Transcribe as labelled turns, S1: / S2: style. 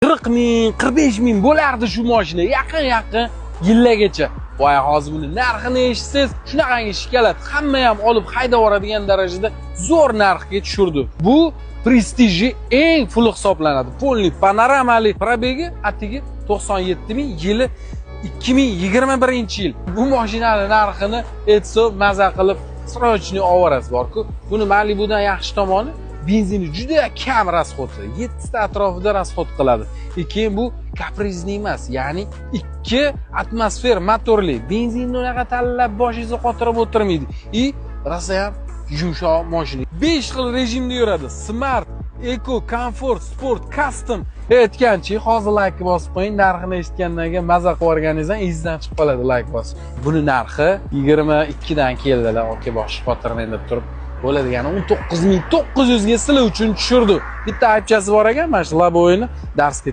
S1: 40 ming, 45 ming bo'lardi shu mashina yaqin yaqin yillargacha. Voy, hozir buni narxini eshitsangiz, shunaqangi shokolad, hamma ham olib haydab yuboradigan darajada zo'r narxga tushirdi. Bu prestiji eng full hisoblanadi. Полный panoramali, пробег i atigi 97 ming, yili 2021 yil. Bu mashinani narxini aytsa, maza qilib срочный olib borku. Buni Malibudan yaxshi tomoni, benzini juda kam расход i, yettita atrofida расход qiladi. И keyin bu капризный emas, ya'ni ikki atmosfer motorli, benzinni unaqa tanlab, boshingizni qotirib o'tirmaydi. И rosayam yumshoq mashina, besh xil rejimda yuradi: smart, eco, comfort, sport, custom. Aytganchi, hozir layk bosib qo'ying. Narxini eshitgandan keyin maza qilib yuborganingizdan esingizdan chiqib qoladi layk bosib. Buni narxi 22dan keldilar, aka, boshi qotirmang deb turib bo'ladigan 19 900ga sizlar uchun tushirdi. Bitta aybchasi bor ekan, mana shu лобовой ini darsga.